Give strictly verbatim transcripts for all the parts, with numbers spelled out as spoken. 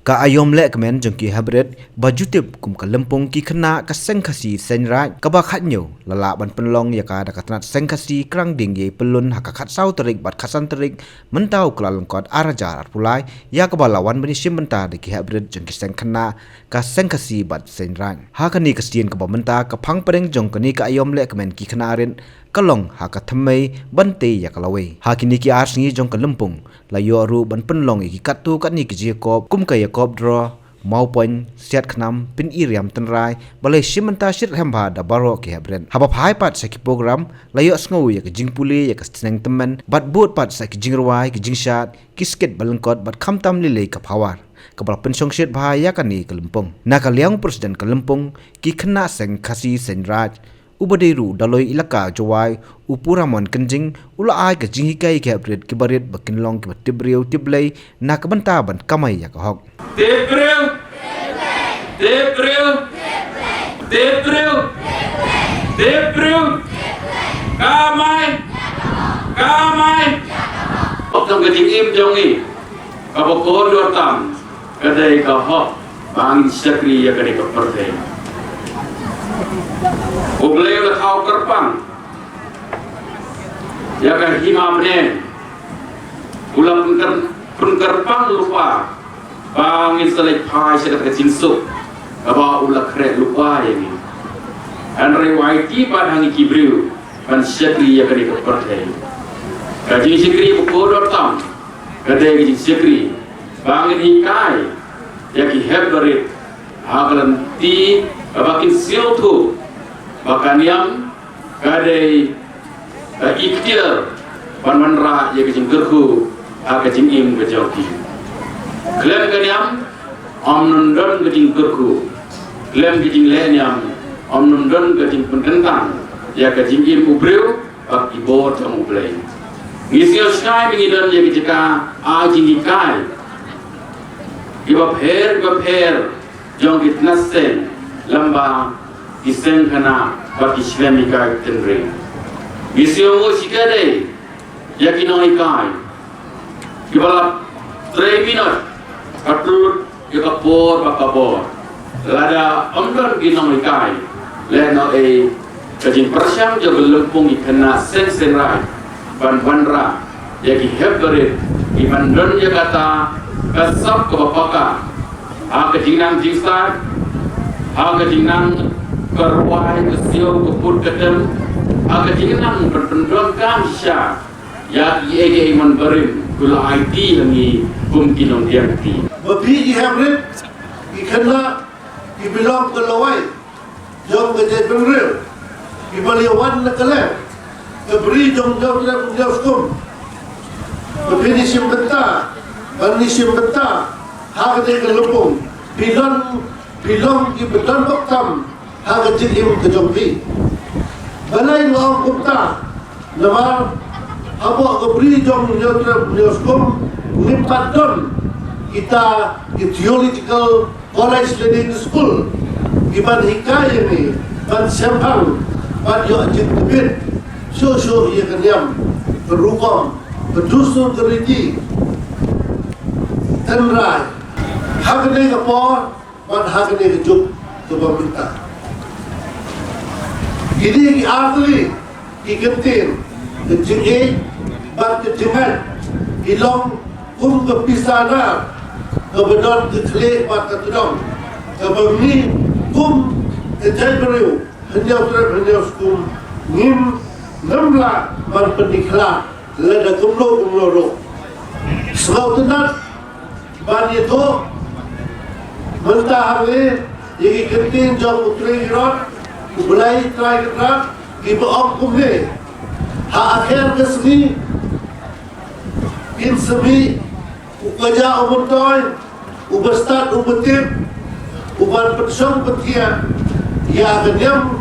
Ka aiom lehkmen jong ki heprit ba ju tip kum ka Lympung ki khynnah ka Seng Khasi Seng Raij kaba khatnïew la lah ban pynlong ïa ka da ka tnat Seng Khasi Krang Dieng Ïeipyllun ha ka khatsaw tarik bad khatsan tarik mynta u Kyllalyngkot ar hajar arphew lai, ïa kaba la wan ban ïashim bynta da ki heprit jong ki seng khynnah ka Seng Khasi bad Seng Raij. Ha kane ka sien kaba mynta, ka phang pdeng jong kane ka aiom lehkmen ki khynnah rit ka long ha ka thymmei ban tei ïa ka lawei. Ha kine ki ar sngi jong ka Lympung la ïoh ruh ban pynlong ïa ki katto katne ki jingïakob kum ka ïakob draw, mawpoiñ, siat khnam, pyn-i riam tynrai, ba la ïashim bynta shitrhem bha da baroh ki heprit. Haba phai pat sha ki program, la ïohsngew ïa ka jingpule ïa ka sneng tymmen bad bud pat sa ki jingrwai, ki jingshad, ki skit ba lyngkot bad khamtam lei lei ka phawar kaba la pynshongshit bha ïa kane ka Lympung. Na ka liang u President ka Lympung ki khynnah Seng Khasi Seng Raij, uba dei ruh u Dolloi Elaka Jowai, u Pu Ramon Kynjing, u la ai ka jinghikai ïa ki heprit kiba rit ba kin long kiba tip briew tip Blei na ka bynta ban kamai ïa ka hok. Tip briew, tip briew, tip briew, tip briew. Kamai, kamai. Hok tang ka jingim jong ngi kaba kordor tam ka dei ka hok ba ngin shakri ïa kane ka pyrthei. U Blei u la thaw kyrpang ïa ka hima bneng, u la pynkyrpang lypa ba ngin sa leit phai sha kata ka jingsuk kaba u la khreh lypa ïa ngi. Hynrei u aiti pat ha ngi ki briew ban shakri ïa kane ka pyrthei. Ka jingshakri ba kordor tam ka dei ka jingshakri ba ngin hikai ïa ki hep barit ha ka lynti kaba kin sngewthuh ba ka niam ka dei ka ikhtiar ban wanrah ïa ka jingkyrkhu ha ka jingim ka jong ki. Khlem ka niam ym don ka jingkyrkhu, khlem ka jingleh niam ym don ka jingpynkyntang ïa ka jingim u briew bad ki bor jong U Blei. Ngi sngew shai ba ngi don ïa ka jaka ai jinghikai kiba pher kiba pher jong ki tnat seng, lem bad ki seng khynnah bad ki shlem hikai tynrai. Ngi sngew nguh shikatdei ïa ki nonghikai kiba la trei minot katlut ïa ka por bad ka bor. Lada ym don ki nonghikai, lehnohei ka jingpyrshang jong ka Lympung ki khynnah Seng Seng Raij ban wanrah ïa ki hep barit, ki ban don ïa kata ka sap kaba paka ha ka jingnang jingstad, ha ka jingnang ka rwai ka siew ka put ka tem, ha ka jingnang ban pyndonkam shisha ïa kiei kiei man barim ki la aiti ha ngi kum ki nongdiang kti. Ba phi ki heprit, ki khynnah, ki bilong ka lawei jong ka jaitbynriew, kiba la wan na ka lem ka Bri jong Hynñiewtrep Hynñiewskum, ba phin ïashim bynta, ban ïashim bynta ha kane ka Lympung, phi long, phi long kiba don bok tam ha ka jingim ka jong phi. Balei nga ong kumta? Namar hapoh ka Bri jong Hynñiewtrep Hynñiewskum ngim pat don kita ki theological college lane ki skul kiban hikai ïa ngi ban shemphang, ban ïoh jingtbit shuh shuh ïa ka niam, ka rukom, ka dustur, ka riti tynrai. Ha kane ka por bad ha kane ka juk kaba mynta, kine ki artylli ki kyntien, ka jingïeit bad ka jingngeit, ki long kum ka pisa nar kaba don ka khlieh bad ka tdong, kaba ngi kum ka jaitbynriew Hynñiewtrep Hynñiewskum ngim, ngim lah ban pyndikhlah lada kumno kumno ruh. Sngewtynnat ban ïathuh mynta hangne ïa ki kyntien jong U Trai Herod, U Blei Trai Kynrad, kiba ong kumne: Ha akher ka sngi kin sa mih u kajia u myntoi, uba stad uba tip, uban pynshong pynthiah ïa ka niam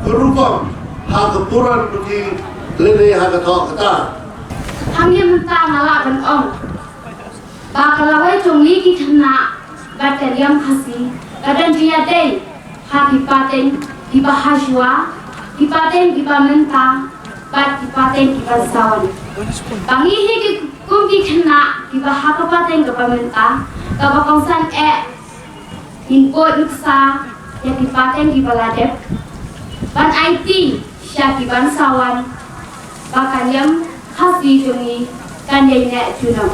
ka rukom ha ka puran puthi lane ha ka thoh ka tar. Hangne mynta nga lah ban ong ba ka lawei jong ngi ki khynnah bad ka niam Khasi ka don jingïadei ha ki pateng kiba hashwa, ki pateng kiba mynta bad ki pateng kiba sawan. Ba ngi hi ki kum ki khynnah kiba ha ka pateng kaba mynta, Kaba kongsan eh, ngin buh nuksa ïa ki pateng kiba la dep ban aiti sha ki ban sa wan, ba ka niam Khasi jong ngi kan ïai neh junom.